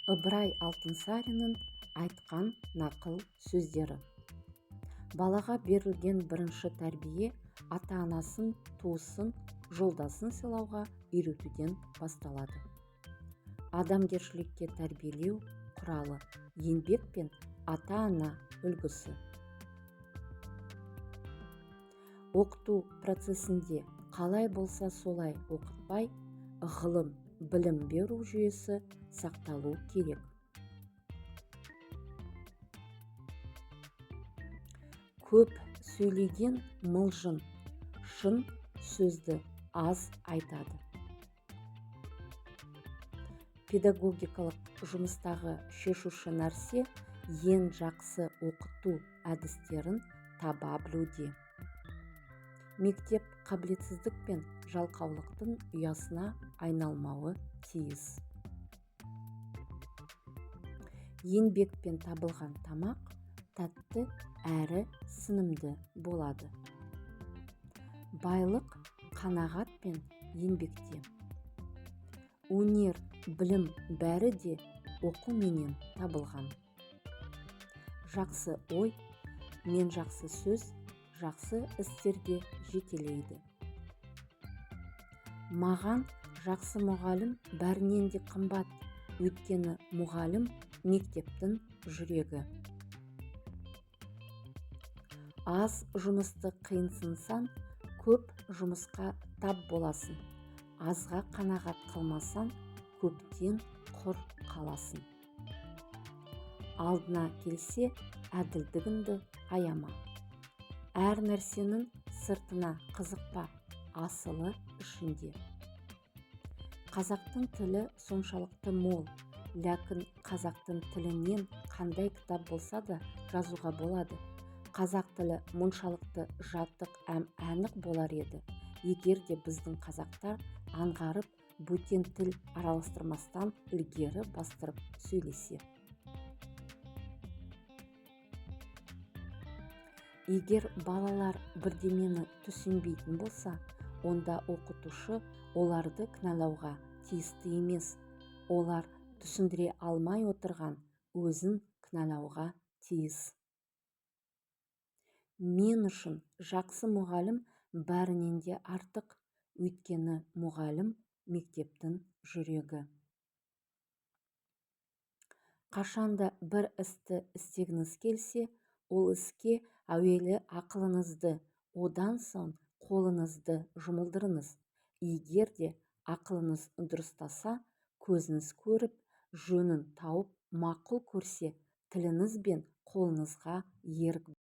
Ыбырай Алтынсариннің айтқан нақыл сөздері. Балаға берілген бірінші тәрбие ата-анасын, туысын, жолдасын сыйлауға үйретуден басталады. Адамгершілікке тәрбиелеу құралы еңбек пен ата-ана үлгісі. Оқыту процесінде қалай болса солай оқытпай, ғылым, білім беру жүйесі сақталу керек. Көп сөйлеген мылжың, шын сөзді аз айтады. Педагогикалық жұмыстағы шешуші нәрсе ең жақсы оқыту әдістерін таба білуде. Мектеп қабілетсіздік пен жалқаулықтың ұясына айналмауы тиіс. Еңбекпен табылған тамақ тәтті әрі сіңімді болады. Байлық қанағат пен еңбекте. Өнер, білім бәрі де оқуменен табылған. Жақсы ой мен жақсы сөз жақсы істерге жетелейді. Маған жақсы мұғалім бәрінен де қымбат, өйткені мұғалім мектептің жүрегі. Аз жұмысты қиынсынсаң, көп жұмысқа тап боласың. Азға қанағат қылмасаң, көптен құр қаласың. Алдына келсе, әділдігіңді аяма. Әр нәрсенің сыртына қызықпа, асылы ішінде. Қазақтың тілі соншалықты мол, ләкін қазақтың тілінен қандай кітап болса да жазуға болады. Қазақ тілі мұншалықты жатық әм анық болар еді, егер де біздің қазақтар аңғарып, бөтен тіл араластырмастан ілгері бастырып сөйлесе. Егер балалар бірдемені түсінбейтін болса, онда оқытушы оларды кінәлауға тиісті емес, олар түсіндіре алмай отырған өзін кінәлауға тиіс. Мен үшін жақсы мұғалім бәрінен де артық, өйткені мұғалім мектептің жүрегі. Қашанда бір істі істегіңіз келсе, ол іске әуелі ақылыңызды, одан соң қолыңызды жұмылдырыңыз. Егер де ақылыңыз дұрыстаса, көзіңіз көріп, жөнін тауып мақұл көрсе, тіліңіз бен қолыңызға ерік